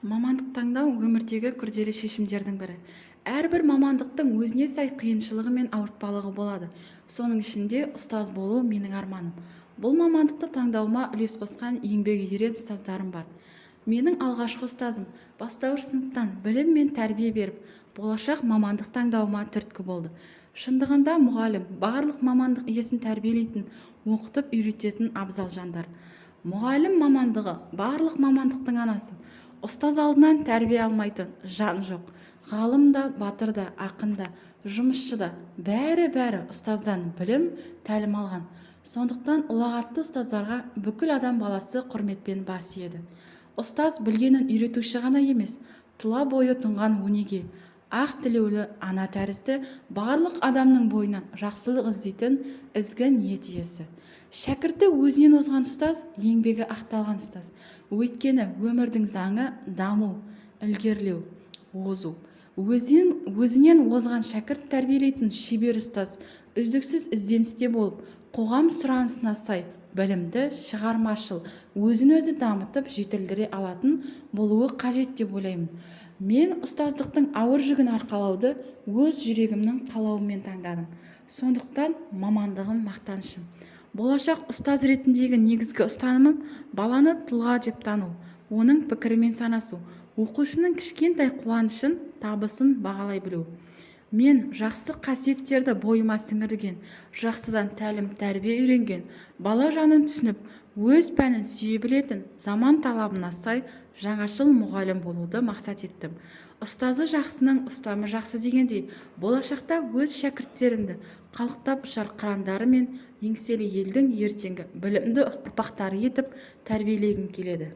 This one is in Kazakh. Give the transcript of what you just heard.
Мамандық таңдау өмірдегі күрделі шешімдердің бірі. Әрбір мамандықтың өзіне сай қиыншылығы мен ауыртпалығы болады. Соның ішінде ұстаз болу менің арманым. Бұл мамандықты таңдауыма үлес қосқан еңбегі ерен ұстаздарым бар. Менің алғашқы ұстазым бастауыш сыныптан білім мен тәрбие беріп, болашақ мамандық таңдауыма түрткі болды. Шындығында мұғалім барлық мамандық иесін тәрбиелейтін, оқытып үйрететін абзал жандар. Мұғалім мамандығы барлық мамандықтың анасы. Ұстаз алдынан тәрбие алмайтын жан жоқ. Ғалым да, батыр да, ақын да, жұмысшы да, бәрі-бәрі ұстаздан білім, тәлім алған. Сондықтан ұлағатты ұстаздарға бүкіл адам баласы құрметпен бас иеді. Ұстаз білгенін үйретуші ғана емес, тұла бойы тұнған өнеге, ақ тілеулі ана тәрізді барлық адамның бойынан жақсылық іздейтін ізгі ниет иесі. Шәкірті өзінен озған ұстаз, еңбегі ақталған ұстаз. Өйткені өмірдің заңы даму, ілгерілеу, озу. Өзінен озған шәкірт тәрбиелейтін шебер ұстаз үздіксіз ізденісте болып, қоғам сұранысына сай білімді, шығармашыл, өзін-өзі дамытып жетілдіре алатын болуы қажет деп ойлаймын. Мен ұстаздықтың ауыр жүгін арқалауды өз жүрегімнің қалауымен таңдадым. Сондықтан мамандығым мақтанышым. Болашақ ұстаз ретіндегі негізгі ұстанымым баланы тұлға деп тану, оның пікірімен санасу, оқушының кішкентай қуанышын, табысын бағалай білу. Мен жақсы қасиеттерді бойыма сіңірген, жақсыдан тәлім-тәрбие үйренген, бала жанын түсініп, өз пәнін сүйе білетін, заман талабына сай жаңашыл мұғалім болуды мақсат еттім. Ұстазы жақсының ұстамы жақсы дегендей, болашақта өз шәкірттерімді қалықтап ұшар қырандары мен еңселі елдің ертеңгі білімді ұрпақтары етіп тәрбиелегім келеді.